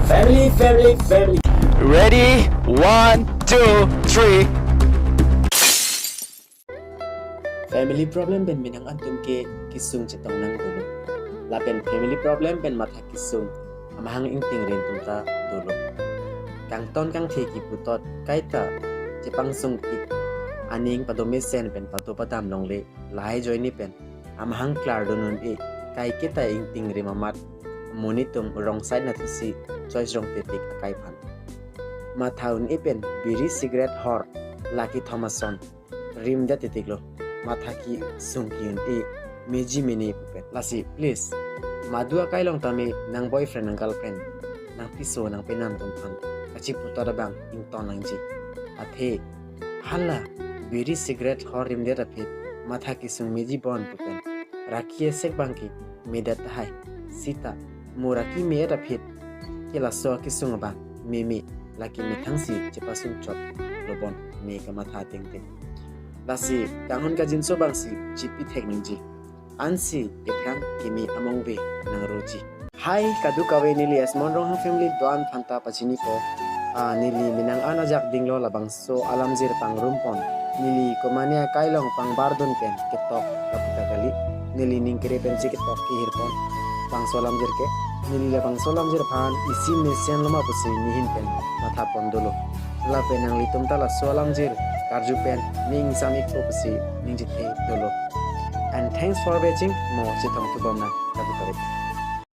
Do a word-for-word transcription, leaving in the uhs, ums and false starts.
Family, family, family. Ready? One, two, three. Family problem pen menang antum ke kesung chetong nang dolo. Lapen family problem pen matha kesung amahang ingting rin tum ta dolo. Kangton kangthe kipu tot kaita chepangsung ik, aning padom mesen pen pado padam longle lahai ajoine pen amahang klar dun un-e, kai kita ingting rim amat amonit atum wrong side na thusi choice rong tetik akai aphan. Matha un-e pen biri cigarette hor lake Thomason rim det tetik lo. Matha kesung ke un-e meji mene pu pen. Lasi please, madu akai along tame nang boyfriend nang girlfriend, nang piso nang penam atum aphan kachipu tot abang ington nangji. Athe hala biri cigarette hor rim det aphi matha kesung meji bon pu pen raki esek abang ke medet tahai. Sita mo raki me-et aphi ke laso kesung abang meme, lake methang si chepasung chot lo bon, me kamatha tengteng. Lasi kanghon kangjinso abang si chipi thek nangji. Ansi ephrang kimi among ve nang roji. Hai, kadokave neli Esmon Ronghang family do-an aphanta pachinipo. Ah, neli menang an ajak dinglo labangso alamjir pangrum pon. Neli komane akai along pangbar dun pen ketok kaputa kali. Neli ning kere pensi ketok kehir pon bangso alamjir ke. Neli labangso alamjir aphan isi mesen loma pusi nehin pen matha pon dolo. Lapen nanglitum ta laso alamjir karju pen ning samik po pusi ningjethe dolo. And thanks for watching. Mo chetong thubom nang. Kadokave.